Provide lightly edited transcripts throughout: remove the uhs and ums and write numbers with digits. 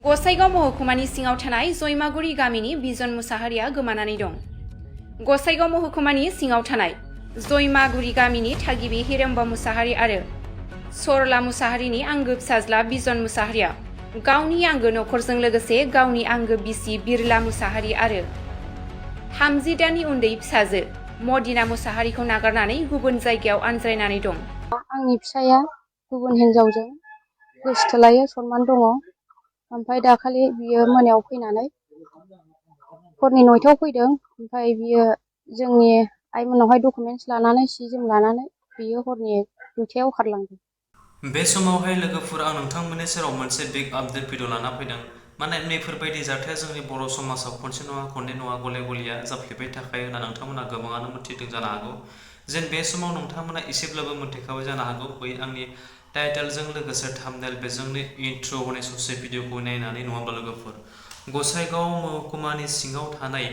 गसाइगाव महकुमानि सिङाव थानाय जयमागुरि गामिनि बिजन मुसाहारिया गोमानानै दं। गसाइगाव महकुमानि सिङाव थानाय जयमागुरि गामिनि थागिबि हिरेम्ब मुसाहारि आरो सरला मुसाहारिनि आंगो फिसाज्ला बिजन मुसाहारिया गावनि आंगो नखरजों लोगोसे गावनि आंगो बिसि बिरला मुसाहारि आरो 30 दाननि उन्दै फिसाजो मदिना मुसाहारिखौ नागारनानै गुबुन जायगायाव आनज्रायनानै दं। आंनि फिसाया गुबुन हिनजावजों गोसथोलायो सनमान दङ। ओमफ्राय दाखालि बियो मोनायाव फैनानै हरनि 9टायाव फैदों। ओमफ्राय बियो जोंनि आइमोनावहाय डकुमेन्ट्स लानानै सि जोम लानानै बियो हरनि 2टायाव खारलांदों। बे समावहाय लोगोफोर आं नोंथांमोननि सेराव मोनसे बिग आपडेट भिडिअ लाना फैदों। माने बेफोरबायदि जाथाया जोंनि बर' समाजाव खनसे नङा खननै नङा गले गलिया जाफ्लेबाय थाखायो होनना नोंथांमोना गोबाङानो मिथिदों जानो हागौ। जेन बे समाव नोंथांमोना एसेब्लाबो मिथिखाबाय जानो हागौ। बै आंनि टाइटेलजों लोगोसे थाम्बनेल बेजोंनो इन्ट्र' होनाय ससे भिडिअखौ नायनानै नङाब्ला लोगोफोर गसाइगाव महकुमानि सिङाव थानाय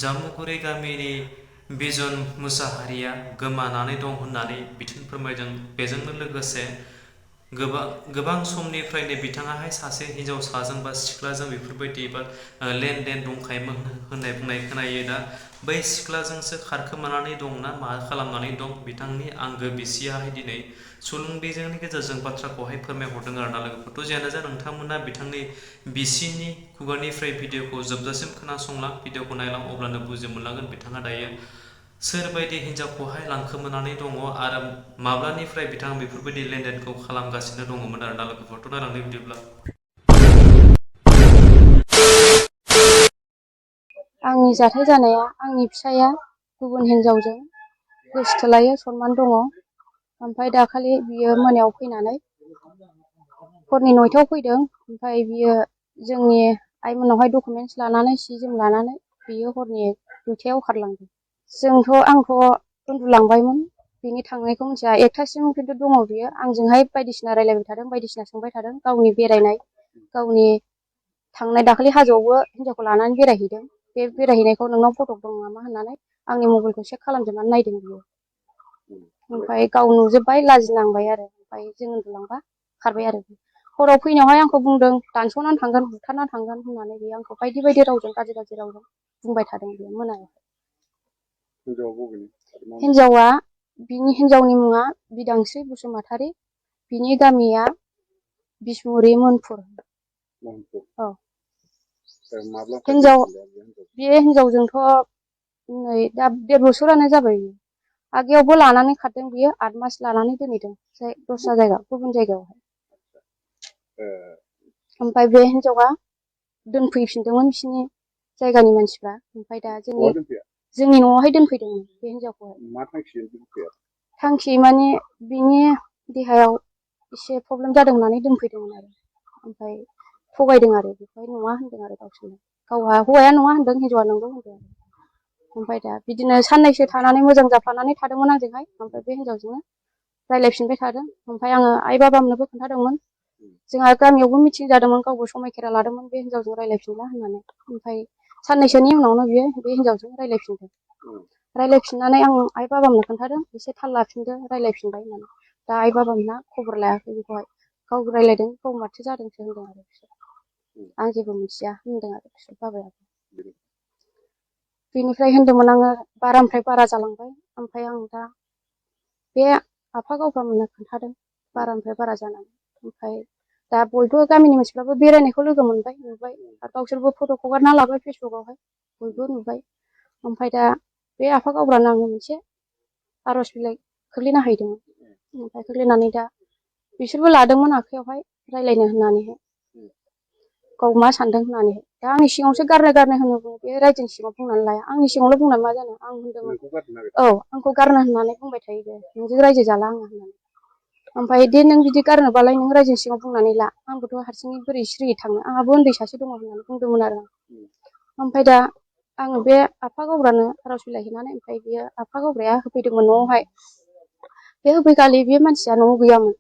जामुगुरि गामिनि बिजन मुसाहारिया गोमानानै दं होननानै बिथोन फोरमायदों। बेजोंनो लोगोसे गोबां समनिफ्रायनो बिथाङाहाय सासे हिनजावसाजों बा सिख्लाजों बेफोरबायदि बा लेनदेन दंखायोमोन होननाय बुंनाय खोनायो। दा बै सिख्लाजोंसो खारखोमानानै दंना मा खालामनानै दं बिथांनि आंगो बिसियाहाय दिनै सुलुं बिजोंनि गेजेरजों बाथ्राखौहाय फोरमायहरदों आरोना लोगोफोर। जियानो जा नोंथांमोना बिथांनि बिसिनि खुगानिफ्राय भिडिअखौ जोबजासिम खोनासंला भिडिअखौ नायलां अब्लानो बुजि मोनलांगोन बिथाङा दायो सोरबायदि हिनजावखौहाय लांखोमानानै दङ आरो माब्लानिफ्राय बिथाङा बेफोरबायदि लेनदेनखौ खालामगासिनो दङमोन आरोना लोगोफोरथ' नायलांनाय बिदिब्ला। आंनि जाथाय जानाया आंनि फिसाया गुबुन हिनजावजों गोसथोलायो सनमान दङ। ओमफ्राय दाखालि बियो मोनायाव फैनानै हरनि 9टायाव फैदों। ओमफ्राय बियो जोंनि आइमोनावहाय डकुमेन्ट्स लानानै सि जोम लानानै बियो हरनि 2टायाव खारलांदों। आंथ' उन्दुलांबायमोन बिनि थांनायखौ मिथिया। 1टासिम खिन्थु दङ बियो आंजोंहाय बायदिसिना रायलायबाय थादों बायदिसिना सोंबाय थादों। गावनि बेरायनाय गावनि थांनाय दाखालि हाजोआवबो हिनजावखौ लानानै बेरायहैदों। बे बेरायहैनायखौ नोंनाव फट' दं नामा होननानै आंनि मबाइलखौ चेक खालामजोबनानै नायदों बियो। ओमफ्राय गाव नुजोब्बाय लाजिनांबाय आरो। ओमफ्राय जों उन्दुलांबा खारबाय आरो। हराव फैनायावहाय आंखौ बुंदों दानस'नानै थांगोन बुथारना थांगोन होननानै बियो आंखौ बायदि बायदि रावजों गाज्रि गाज्रि रावजों बुंबाय थादों बियो मोनायाव। हिनजावा बिनि हिनजावनि मुङा बिदांस्रि बसुमतारी। बिनि गामिया बिसमुरि मोनपुर। औ बे हिनजावजोंथ' नै दा 1.5 बोसोरानो जाबाय। आगैयावबो लानानै खारदों बियो 8 मास लानानै दोनहैदों दस्रा जायगा गुबुन जायगायावहाय। ओमफ्राय बे हिनजावा दोनफैफिनदोंमोन बिसिनि जायगानि मानसिफ्रा। ओमफ्राय दा जोंनि न'आवहाय दोनफैदोंमोन बे हिनजावखौहाय। मा थांखिजों दोनफैया? थांखि माने बिनि देहायाव एसे प्रब्लेम जादों होननानै दोनफैदोंमोन आरो। ओमफ्राय थगायदों आरो बेखौहाय नङा होनदों आरो गावसोरनो। गावहा हौवाया नङा होनदों हिनजावा नंगौ होनदों आरो। ओमफ्राय दा बिदिनो साननैसो थानानै मोजां जाफानानै थादोंमोन आंजोंहाय। ओमफ्राय बे हिनजावजोंनो रायलायफिनबाय थादों। ओमफ्राय आङो आइ बाबामोननोबो खोन्थादोंमोन। जोंहा गामियावबो मिटिं जादोंमोन गावबो समायखेरा लादोंमोन बे हिनजावजों रायलायफिनला होननानै। ओमफ्राय साननैसोनि उनावनो बियो बे हिनजावजों रायलायफिनदों। रायलायफिननानै आं आइ बाबामोननो खोन्थादों एसे थाल लाफिनदो रायलायफिनबाय होननानै। दा आइ बाबामोनहा खबर लायाखै बेखौहाय। गाव रायलायदों गाव माथो जादोंसो होनदों आरो बिसोर। आं जेबो मिथिया होनदों आरो बिसोर बाबायाबो। बेनिफ्राय होनदोंमोन आङो बारानिफ्राय बारा जालांबाय। ओमफ्राय आं दा बे आफा गावफामोननो खोन्थादों बारानिफ्राय बारा जानानै। ओमफ्राय दा बयबो गामिनि मानसिफ्राबो बेरायनायखौ लोगो मोनबाय नुबाय आरो गावसोरबो फट' हगारना लाबाय फेसबुकआवहाय बयबो नुबाय। ओमफ्राय दा बे आफा गावब्रानो आङो मोनसे आर'ज बिलाइ खोख्लैना हैदोंमोन। ओमफ्राय खोख्लैनानै दा बिसोरबो लादोंमोन आखाइयावहाय रायलायनो होननानैहाय गाव मा सानदों होननानैहाय। दा आंनि सिगाङावसो गारनो होनो बुङो बे रायजोनि सिगाङाव बुंनानै लाया। आंनि सिगाङावल' बुंनानै मा जानो आं होनदोंमोन। औ आंखौ गारनो होननानै बुंबाय थायो बे नोंजों रायजो जाला आङो होननानै। ओमफ्राय दे नों बिदि गारनोबालाय नों रायजोनि सिगाङाव बुंनानै ला आंबोथ' हारसिङै बोरै सिरियै थांनो आंहाबो उन्दै सासे दङ होननानै बुंदोंमोन आरो आं। ओमफ्राय दा आङो बे आफा गावब्रानो आर'ज बिलाइ हैनानै ओमफ्राय बियो आफा गावब्राया होफैदोंमोन न'आवहाय। बे होफैखालि बे मानसिया न'आव गैयामोन।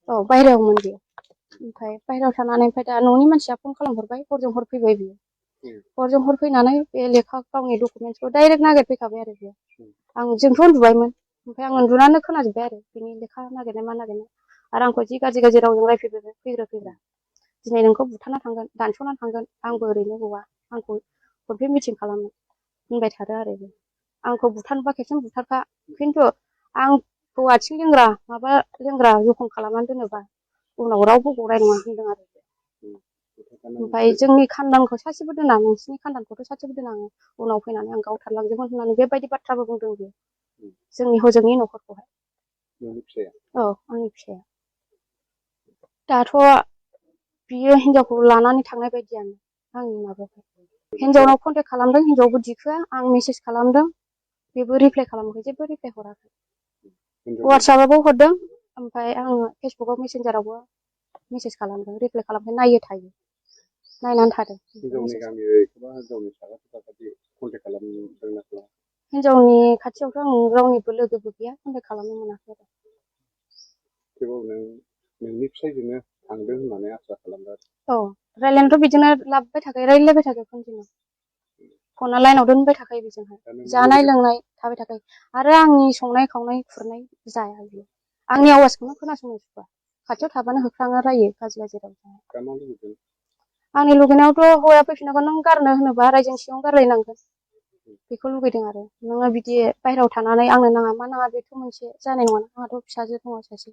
औ बाहेरायावमोन बियो। ओमफ्राय बाहेरायाव थानानै ओमफ्राय दा न'नि मानसिया फन खालामहरबाय हरजों हर फैबाय बियो। हरजों हर फैनानै बे लेखा गावनि डकुमेन्टसखौ डाइरेक्ट नागिरफैखाबाय आरो बियो। जोंथ' उन्दुबायमोन। ओमफ्राय आं उन्दुनानै खोनाजोब्बाय आरो बिनि लेखा नागिरनाय मा नागिरनाय आरो आंखौ जि गाज्रि गाज्रि रावजों रायफैग्रा। दिनै नोंखौ बुथारना थांगोन दानस'ना थांगोन आंबो ओरैनो गवा आंखौ हरफे मिटिं खालामनो होनबाय थादो आरो आंखौ बुथारनोबा खेबसेनो बुथारखा खिन्थु आंखौ आथिं लेंग्रा माबा लेंग्रा जखम खालामनानै दोनोबा उनाव रावबो गनाय नङा होनदों आरो ओमफ्राय जोंनि खानदानखौ सासेबो दोना नोंसिनि खानदानखौथ' सासेबो दोना आङो उनाव फैनानै आं गावथारलांजोबगोन होननानै बेबायदि बाथ्राबो बुंदों बियो जोंनि हजोंनि न'खरखौहाय औ आंनि फिसाया दाथ' बियो हिनजावखौ लानानै थांनाय बायदियानो आंनि माबाखौ हिनजावनाव कन्टेक्ट खालामदों हिनजावबो दिखोआ आं मेसेज खालामदों बेबो रिप्लाइ खालामाखै जेबो रिप्लाइ हराखै वाट्सएपआवबो हरदों ओमफ्राय आङो फेसबुकआव मेसेन्जारावबो मेसेज खालामदों रिप्लाइ खालामबाय नायो थायो नायनानै थादों हिनजावनि खाथियावथ' आं रावनिबो लोगोबो गैया कन्टेक्ट खालामनो मोनाखै आरो नोंनि फिसायजोंनो थांदों होननानै आसा खालामदों औ रायलायनायाथ' बिदिनो लाबोबाय थाखायो रायलायबाय थाखायो कन्टिनिउ फना लाइनाव दोनबाय थाखायो बेजोंहाय जानाय लोंनाय थाबाय थाखायो आरो आंनि संनाय खावनाय खुरनाय जाया बियो आंनि आवाजखौनो खोनासंनो सुखुवा खाथियाव थाबानो होख्राङो रायो गाज्रि राव आंनि लुगैनायावथ' हौवाया फैफिनांगौ नों गारनो होनोबा रायजोनि सिङाव गारलायनांगोन बेखौ लुगैदों आरो नोङो बिदि बायहेरायाव थानानै आंनो नाङा मा नाङा बेथ' मोनसे जानाय नङा आंहाथ' फिसाजो दङ सासे